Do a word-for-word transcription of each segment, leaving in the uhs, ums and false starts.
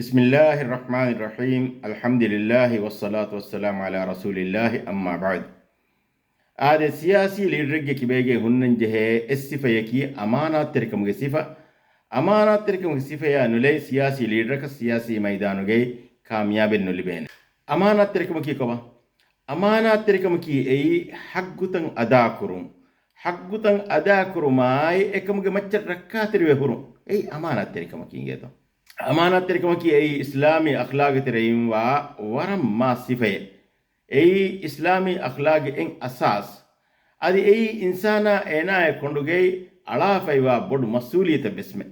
بسم الله الرحمن الرحيم. الحمد لله والصلاة والسلام على رسول الله، أما بعد. އާދެ، ސިޔާސީ ލީޑަރެއްގެ ކިބައިގައި ހުންނަން ޖެހޭ އެއް ސިފަޔަކީ އަމާނާތްތެރިކަމުގެ ސިފަ. އަމާނާތްތެރިކަމުގެ ސިފަޔާ ނުލައި ސިޔާސީ ލީޑަރަކަށް ސިޔާސީ މައިދާނުގައި ކާމިޔާބެއް ނުލިބޭނެ. އަމާނާތްތެރިކަމަކީ ކޮބާ؟ އަމާނާތްތެރިކަމަކީ އެއީ ޙައްޤުތައް އަދާކުރުން. ޙައްޤުތައް އަދާކުރުމާއި އެކަމުގެ މައްޗަށް ރައްކާތެރިވެ ހުރުން. އެއީ އަމާނާތްތެރިކަމަކީ އިނގޭތޯ. އަމާނާތްތެރިކަމަކީ އެއީ އިސްލާމީ އަޚްލާގެ ތެރެއިން ވާ ވަރަށް މާ ސިފައެއް. އެއީ އިސްލާމީ އަޚްލާގެ އެއް އަސާސް. އަދި އެއީ އިންސާނާ އޭނާގެ ކޮނޑުގައި އަޅާފައިވާ ބޮޑު މަސްއޫލިއްޔަތެއް ވެސްމެ.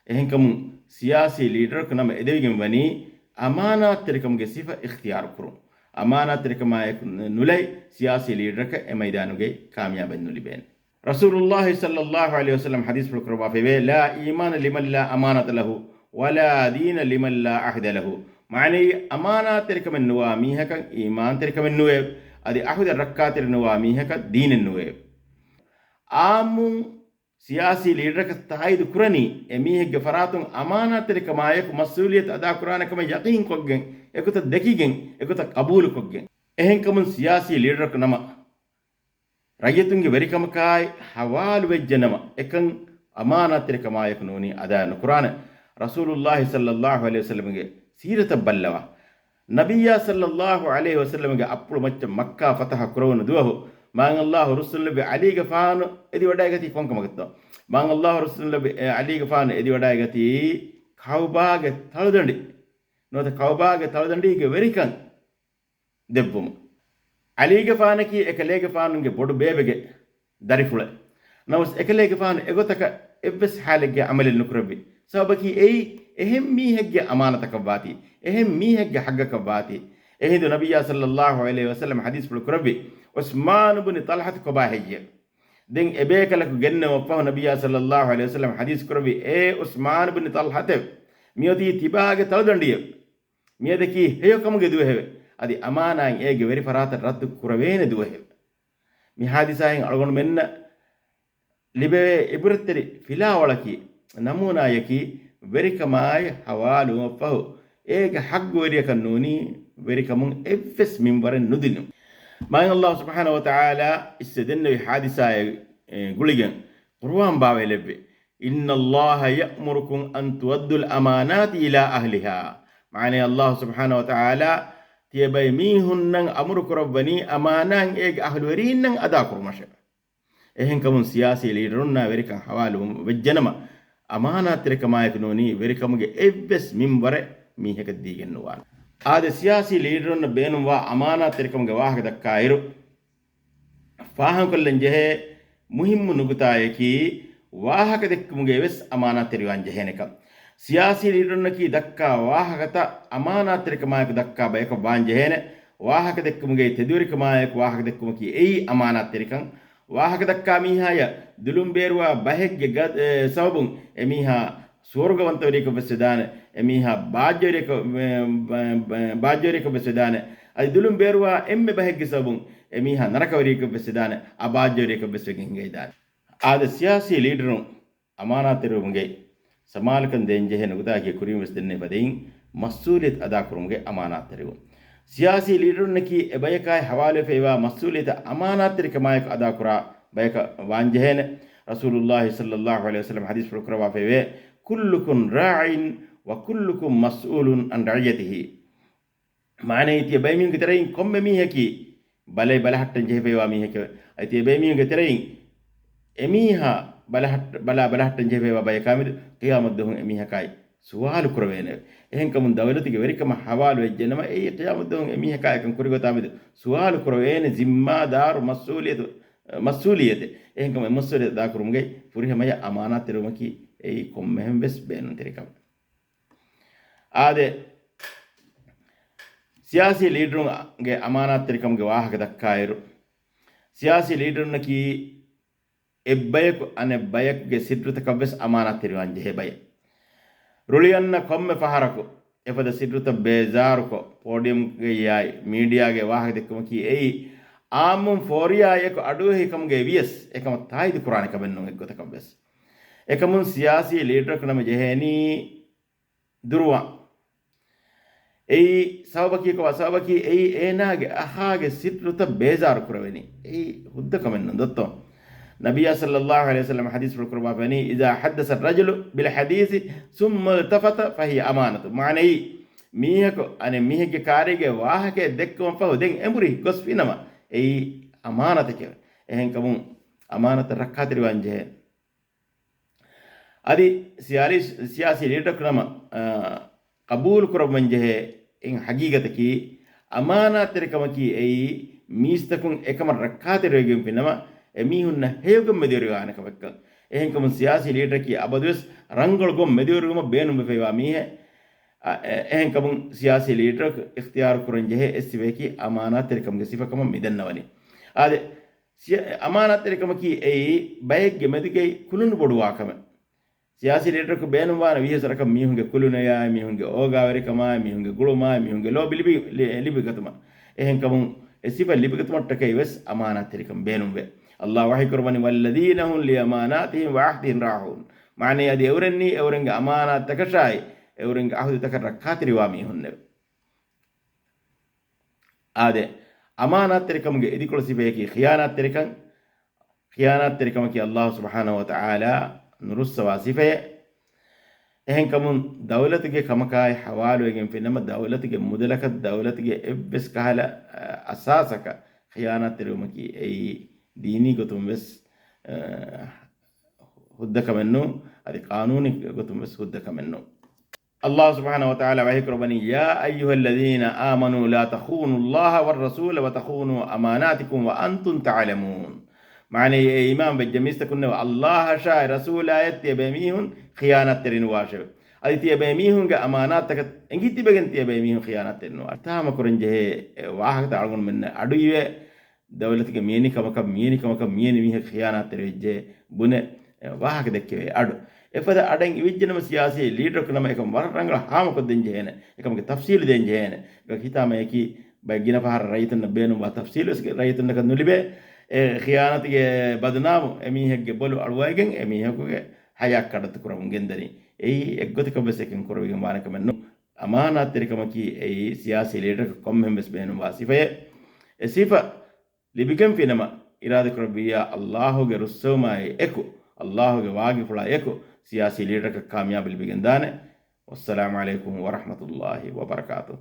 އެހެންކަމުން ސިޔާސީ ލީޑަރަކު ނަމަ އެދެވިގެން ވަނީ އަމާނާތްތެރިކަމުގެ ސިފަ އިޚްތިޔާރު ކުރުން. އަމާނާތްތެރިކަމާއެކު ނުލައި ސިޔާސީ ލީޑަރަކަށް އެ މައިދާނުގައި ކާމިޔާބެއް ނުލިބޭނެ. ރަސޫލުﷲ ޞައްލަﷲ ޢަލައިހި ވަސައްލަމް ޙަދީޘްފުޅު ކުރައްވާފައިވޭ، لا إيمان لمن لا أمانة له، ولا دين لمن لا عهد له. މާނައީ، އަމާނާތްތެރިކަމެއް ނުވާ މީހަކަށް އީމާންތެރިކަމެއް ނުވެއެވެ. އަދި ޢަހުދަށް ރައްކާތެރި ނުވާ މީހަކަށް ދީނެއް ނުވެއެވެ. އާއްމުން ސިޔާސީ ލީޑަރަކަށް ތާއީދު ކުރަނީ، އެމީހެއްގެ ފަރާތުން އަމާނާތްތެރިކަމާއެކު މަސްއޫލިއްޔަތު އަދާކުރާނެ ކަމަށް ޔަޤީންކޮށްގެން، އެގޮތަށް ދެކިގެން، އެގޮތަށް ޤަބޫލުކޮށްގެން. އެހެންކަމުން ސިޔާސީ ލީޑަރަކު ނަމަ، ރައްޔިތުންގެ ވެރިކަމަކާއި ޙަވާލުވެއްޖެނަމަ، އެކަން އަމާނާތްތެރިކަމާއެކު ނޫނީ އަދާ ނުކުރާނެ. ރަސޫލުﷲ ޞައްލަﷲ ޢަލައިހި ވަސައްލަމްގެ ސީރަތަށް ބައްލަވާ. ނަބިއްޔާ ޞައްލަﷲ ޢަލައިހި ވަސައްލަމްގެ އަތްޕުޅު މައްޗަށް މައްކާ ފަތަޙަ ކުރެވުނު ދުވަހު، މާތް ﷲ ރުއްސުންލެއްވި ޢަލީގެފާނު އެދިވަޑައިގަތީ ކޮންކަމަކަށްތޯ؟ މާތް ﷲ ރުއްސުންލެއްވި ޢަލީގެފާނު އެދިވަޑައިގަތީ ކަޢުބާގެ ތަޅުދަނޑި، ނުވަތަ ކަޢުބާގެ ތަޅުދަނޑީގެ ވެރިކަން ދެއްވުމުން. ޢަލީގެފާނަކީ އެކަލޭގެފާނުގެ ބޮޑު ބޭބެގެ ދަރިފުޅެއް. ނަމަވެސް އެކަލޭގެފާނު އެގޮތަކަށް އެއްވެސް ޙާލެއްގެ ޢަމަލެއް ނުކުރެއްވި. ސަބަބަކީ އެއީ އެހެން މީހެއްގެ އަމާނަތަކަށްވާތީ، އެހެން މީހެއްގެ ޙައްޤަކަށްވާތީ. އެހިނދު ނަބިއްޔާ ޞައްލަﷲ ޢަލައިހި ވަސައްލަމް ޙަދީޘްފުޅު ކުރެއްވި، ޢުސްމާނު ބުނި ޠަލްޙަތު ކޮބާ ހެއްޔެވެ؟ ދެން އެބޭކަލަކު ގެންނެވުމަށްފަހު ނަބިއްޔާ ޞައްލަﷲ ޢަލައިހި ވަސައްލަމް ޙަދީޘް ކުރެއްވި، އޭ ޢުސްމާނު ބުނި ޠަލްޙަތެވެ! މިއޮތީ ތިބާގެ ތަޅުދަނޑިއެވެ. މިއަދަކީ ހެޔޮކަމުގެ ދުވަހެވެ. އަދި އަމާނާތް އޭގެ ވެރި ފަރާތަށް ރައްދު ކުރެވޭނެ ދުވަހެވެ. މި ޙާދިސާއިން އަޅުގަނޑުމެންނަށް ލިބެވޭ ޢިބްރަތްތެރި ފިލާވަޅަކީ، ނަމޫނާޔަކީ، ވެރިކަމާއި ޙަވާލުވުމަށްފަހު، އޭގެ ޙައްޤުވެރިޔަކަށް ނޫނީ ވެރިކަމުން އެއްވެސް މިންވަރެއް ނުދިނުން. މާތް ﷲ ސުބްޙާނަހޫ ވަތަޢާލާ އިއްސެ ދެންނެވި ޙާދިސާއެއް، އެ، ގުޅިގެން ޤުރުއާން ބާވައިލެއްވި، إن الله يأمركم أن تؤدوا الأمانات إلى أهلها. މާނައީ، ﷲ ސުބްޙާނަހޫ ވަތަޢާލާ ތިޔަބައިމީހުންނަށް އަމުރު ކުރައްވަނީ އަމާނާތް އޭގެ އަހުލުވެރީންނަށް އަދާކުރުމަށެވެ. އެހެންކަމުން ސިޔާސީ ލީޑަރުންނާ ވެރިކަން ޙަވާލު ވެއްޖެނަމަ، އަމާނާތްތެރިކަމާއެކު ނޫނީ ވެރިކަމުގެ އެއްވެސް މިންވަރެއް މީހަކަށް ދީގެން ނުވާނެ. އާދެ، ސިޔާސީ ލީޑަރުންނަށް ބޭނުންވާ އަމާނާތްތެރިކަމުގެ ވާހަކަ ދައްކާއިރު، ފާހަގަކޮށްލަން ޖެހޭ މުހިއްމު ނުކުތާޔަކީ، ވާހަކަ ދެއްކުމުގައި ވެސް އަމާނާތްތެރިވާން ޖެހޭނެކަން. ސިޔާސީ ލީޑަރުންނަކީ ދައްކާ ވާހަކަތައް އަމާނާތްތެރިކަމާއެކު ދައްކާ ބަޔަކަށް ވާން ޖެހޭނެ. ވާހަކަ ދެއްކުމުގައި ތެދުވެރިކަމާއެކު ވާހަކަ ދެއްކުމަކީ އެއީ އަމާނާތްތެރިކަން. ވާހަކަ ދައްކާ މީހާޔަށް ދުލުން ބޭރުވާ ބަހެއްގެ ގަ-، އެ، ސަބަބުން އެމީހާ ސުވަރުގަވަންތަވެރިޔަކަށް ވެސް ވެދާނެ، އެމީހާ ބާއްޖަވެރިޔަކަށް، އެ، ބަ-، ބާއްޖަވެރިޔަކަށް ވެސް ވެދާނެ. އަދި ދުލުން ބޭރުވާ އެންމެ ބަހެއްގެ ސަބަބުން އެމީހާ ނަރަކަވެރިޔަކަށް ވެސް ވެދާނެ، އަބާއްޖަވެރިޔަކަށް ވެސް ވެގެން ހިނގައިދާނެ. އާދެ، ސިޔާސީ ލީޑަރުން އަމާނާތްތެރިވުމުގައި ސަމާލުކަން ދޭންޖެހޭ ނުކުތާއަކީ ކުރިން ވެސް ދެންނެވި ފަދައިން މަސްއޫލިއްޔަތު އަދާކުރުމުގެ އަމާނާތްތެރިވުން. ސިޔާސީ ލީޑަރުންނަކީ އެބަޔަކާއި ޙަވާލުވެފައިވާ މަސްއޫލިއްޔަތަށް އަމާނާތްތެރިކަމާއެކު އަދާކުރާ ބަޔަކަށް ވާންޖެހޭނެ. ރަސޫލުﷲ ޞައްލަﷲ ޢަލައިހި ވަސައްލަމް ޙަދީޘްފުޅު ކުރައްވާފައިވޭ، كلكم راع وكلكم مسؤول عن رعيته. މާނައީ، ތިޔަބައިމީހުންގެ ތެރެއިން ކޮންމެ މީހަކީ ބަލައި ބަލަހައްޓަން ޖެހިފައިވާ މީހެކެވެ. އަދި ތިޔަބައިމީހުންގެ ތެރެއިން އެމީހާ ބަލަހައްޓ-، ބަލާ ބަލަހައްޓަން ޖެހިފައިވާ ބަޔަކާމެދު ޤިޔާމަތްދުވަހުން އެމީހަކާއި ސުވާލު ކުރެވޭނެ. އެހެންކަމުން ދައުލަތުގެ ވެރިކަމަށް ޙަވާލުވެއްޖެނަމަ، އެއީ ޤިޔާމަތްދުވަހުން އެމީހަކާ އެކަން ކުރިގޮތާމެދު ސުވާލު ކުރެވޭނެ ޒިންމާދާރު މަސްއޫލިއްޔަތު، މަސްއޫލިއްޔަތެއް. އެހެންކަމުން އެ މަސްއޫލިއްޔަތު އަދާކުރުމުގައި ފުރިހަމަޔަށް އަމާނާތްތެރިވުމަކީ އެއީ ކޮންމެހެން ވެސް ބޭނުންތެރި ކަމެއް. އާދެ، ސިޔާސީ ލީޑަރުންގެ އަމާނާތްތެރިކަމުގެ ވާހަކަ ދައްކާއިރު، ސިޔާސީ ލީޑަރުންނަކީ އެއްބަޔަކު އަނެއްބަޔަކުގެ ސިއްރުތަކަށްވެސް އަމާނާތްތެރިވާން ޖެހޭ ބައެއް. ރުޅިއަންނަ ކޮންމެ ފަހަރަކު އެފަދަ ސިއްރުތައް ބޭޒާރުކޮށް، ޕޯޑިއަމްގައްޔާއި މީޑިއާގެ ވާހަކަ ދެއްކުމަކީ އެއީ އާއްމުން ފޯރިޔާއެކު އަޑުއެހިކަމުގައި ވިޔަސް، އެކަމަށް ތާއީދު ކުރާނެ ކަމެއް ނޫން އެއްގޮތަކަށްވެސް. އެކަމުން ސިޔާސީ ލީޑަރަކު ނަމަ ޖެހޭނީ ދުރުވާން. އެއީ ސަބަބަކީ ކޮބާ؟ ސަބަބަކީ އެއީ އޭނާގެ އަޚާގެ ސިއްރުތައް ބޭޒާރު ކުރެވެނީ. އެއީ ހުއްދަ ކަމެއް ނޫން ދޯ. ނަބިއްޔާ ޞައްލައްލާހު ޢަލައިހި ވަސައްލަމަ ޙަދީޘްފުޅު ކުރައްވާފައިވަނީ، إذا حدث الرجل بالحديث ثم التفت فهي أمانة. މާނައީ، މީހަކު އަނެއް މީހެއްގެ ކާރީގެ ވާހަކައެއް ދެއްކުމަށް ފަހު ދެން އެނބުރި ގޮސްފިނަމަ، އެއީ އަމާނަތެކެވެ. އެހެންކަމުން އަމާނަތަށް ރައްކާތެރިވާން ޖެހޭ. އަދި ސިޔާލީ-، ސިޔާސީ ލީޑަރަކު ނަމަ، އާ، ޤަބޫލު ކުރައްވަން ޖެހޭ އެއް ޙަޤީޤަތަކީ، އަމާނާތްތެރިކަމަކީ އެއީ މީސްތަކުން އެކަމަށް ރައްކާތެރިވެގެންފިނަމަ، އެމީހުންނަށް ހެޔޮކަން މެދުވެރިވާނެ ކަމެއްކަން. އެހެންކަމުން ސިޔާސީ ލީޑަރަކީ އަބަދުވެސް ރަނގަޅު ގޮތް މެދުވެރިވުމަށް ބޭނުންވެފައިވާ މީހެއް. އަ، އެ-، އެހެންކަމުން ސިޔާސީ ލީޑަރަކު އިޚްތިޔާރު ކުރަން ޖެހޭ އެއް ސިފައަކީ އަމާނާތްތެރިކަމުގެ ސިފަކަމަށް މިދަންނަވަނީ. އާދެ، ސިޔަ-، އަމާނާތްތެރިކަމަކީ އެއީ ބައެއްގެ މެދުގައި ކުލުނު ބޮޑުވާ ކަމެއް. ސިޔާސީ ލީޑަރަކު ބޭނުންވާނެ ވިހަސަރަކަށް މީހުންގެ ކުލުނެޔާ، މީހުންގެ އޯގާވެރިކަމާ، މީހުންގެ ގުޅުމާ، މީހުންގެ ލޯބި ލިބި-، ލި-، ލިބިގަތުމަށް. އެހެންކަމުން އެ ސިފަ ލިބިގަތުމަށްޓަކައި ވެސް އަމާނާތްތެރިކަން ބޭނުންވޭ. ﷲ ވަޙީކުރައްވަނީ، والذين هم لأماناتهم وعهدهم راعون. މާނައީ އަދި އެއުރެންނީ އެއުރެންގެ އަމާނާތްތަކަށާއި އެއުރެންގެ އަހުދުތަކަށް ރައްކާތެރިވާ މީހުންނެވެ. އާދެ، އަމާނާތްތެރިކަމުގެ އިދިކޮޅު ސިފައަކީ ޚިޔާނާތްތެރިކަން. ޚިޔާނާތްތެރިކަމަކީ ﷲ ސުބްޙާނަހޫ ވަތަޢާލާ ނުރުއްސަވާ ސިފައެއް. އެހެންކަމުން ދައުލަތުގެ ކަމަކާއި ޙަވާލުވެގެންފިނަމަ، ދައުލަތުގެ މުދަލަކަށް ދައުލަތުގެ އެއްވެސް ކަހަލަ، އަ، އަސާސަކަށް ޚިޔާނާތްތެރިވުމަކީ އެއީ ދީނީ ގޮތުން ވެސް، އަ، ހުއްދަ ކަމެއްނޫން، އަދި ޤާނޫނީ ގޮތުން ވެސް ހުއްދަ ކަމެއްނޫން. ﷲ ސުބްޙާނަހޫ ވަތަޢާލާ ވަޙީކުރައްވަނީ، يا أيها الذين آمنوا لا تخونوا الله والرسول وتخونوا أماناتكم وأنتم تعلمون. މާނައީ، އޭ އީމާންވެއްޖެ މީސްތަކުންނެވެ، ﷲ އަށާއި ރަސޫލާޔަށް ތިޔަބޭ މީހުން ޚިޔާނާތްތެރި ނުވާށެވެ. އަދި ތިޔަބޭ މީހުންގެ އަމާނާތްތަކަށް އެނގި ތިބެގެން ތިޔަބޭ މީހުން ޚިޔާނާތްތެރި ނުވާށެވެ. ހިތާމަކުރަންޖެހޭ ވާހަކަތައް އަޅުގަނޑުމެންނަށް އަޑުއިވޭ. ދައުލަތުގެ މިޔަނިކަމަކަށް، މިޔަނިކަމަކަށް މިޔަނި މީހަކު ޚިޔާނާތްތެރިވެއްޖެ ބުނެ، އެ، ވާހަކަ ދެއްކެވޭ އަޑު. އެފަދަ އަޑެއް އިވިއްޖެނަމަ ސިޔާސީ ލީޑަރަކު ނަމަ އެކަން ވަރަށް ރަނގަޅަށް ހާމަކޮށްދޭން ޖެހޭނެ. އެކަމުގެ ތަފްސީލު ދޭން ޖެހޭނެ. އެކަމަކު ހިތާމަޔަކީ ބައެއް ގިނަ ފަހަރަށް ރައްޔިތުންނަށް ބޭނުންވާ ތަފްސީލު ވެސް ރައްޔިތުންނަކަށް ނުލިބޭ. އެ ޚިޔާނަތުގެ ބަދުނާމު އެމީހެއްގެ ބޮލު އަޅުވައިގެން އެމީހަކުގެ ޙަޔާތް ކަޑައްތު ކުރަމުން ގެންދަނީ. އެއީ އެއްގޮތަކަށް ވެސް އެކަން ކުރެވިގެން ވާނެ ކަމެއް ނޫން. އަމާނާތްތެރިކަމަކީ އެއީ ސިޔާސީ ލީޑަރަކަށް ކޮންމެހެން ވެސް ބޭނުންވާ ސިފައެއް. އެ ސިފަ ލިބިގެންފިނަމަ، އިރާދަކުރެއްވިއްޔާ ﷲ ގެ ރުއްސެވުމާއި އެކު، ﷲ ގެ ވާގިފުޅާއި އެކު، ސިޔާސީ ލީޑަރަކަށް ކާމިޔާބު ލިބިގެންދާނެ. والسلام عليكم ورحمة الله وبركاته.